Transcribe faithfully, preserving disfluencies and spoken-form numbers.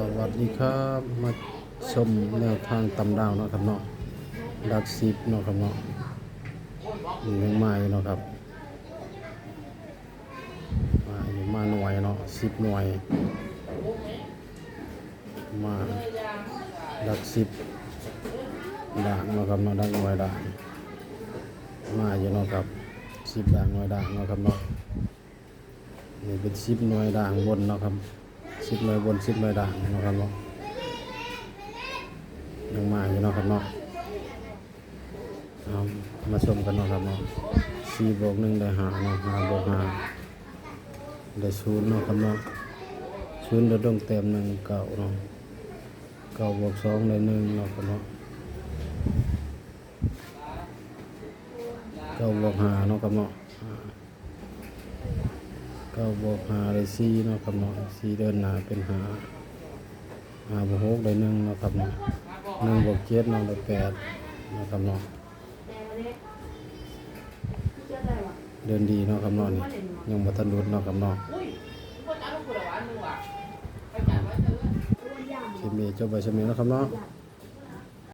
สวัสดีครับ มาชมแนวทางตำลาวเนาะครับเนาะ หลักสิบเนาะครับเนาะ นี่ยังมาอยู่เนาะครับ มาอยู่ มาหน่วยเนาะ สิบหน่วย มาหลักสิบล่างเนาะครับเนาะ หลักหน่วยล่าง มาอยู่เนาะครับ สิบล่างหน่วยล่างเนาะครับเนาะ นี่เป็นสิบหน่วยล่างบนเนาะครับ สิบหน่วยบน สิบหน่วยล่างเนาะครับเนาะ ยังมาอยู่เนาะครับเนาะ เอามาชมกันเนาะครับเนาะ สี่บวกหนึ่งได้ห้าเนาะ ห้าบวกห้าได้ศูนย์เนาะครับเนาะ ศูนย์ลดลงแต้มหนึ่ง เก้าเนาะ เก้าบวกสองได้หนึ่งเนาะครับเนาะ เก้าบวกห้าเนาะครับเนาะ เก้าบวกห้าได้สี่เนาะครับเนาะ สี่เดินหน้าเป็นห้า ห้าบวกหกได้หนึ่งเนาะครับเนาะ หนึ่งบวกเจ็ดเนาะได้แปดเนาะครับเนาะ เดินดีเนาะครับเนาะ นี่ยังบ่ทันหลุดเนาะครับเนาะ คลิปนี้จบไปส่ำนี้เนาะครับเนาะ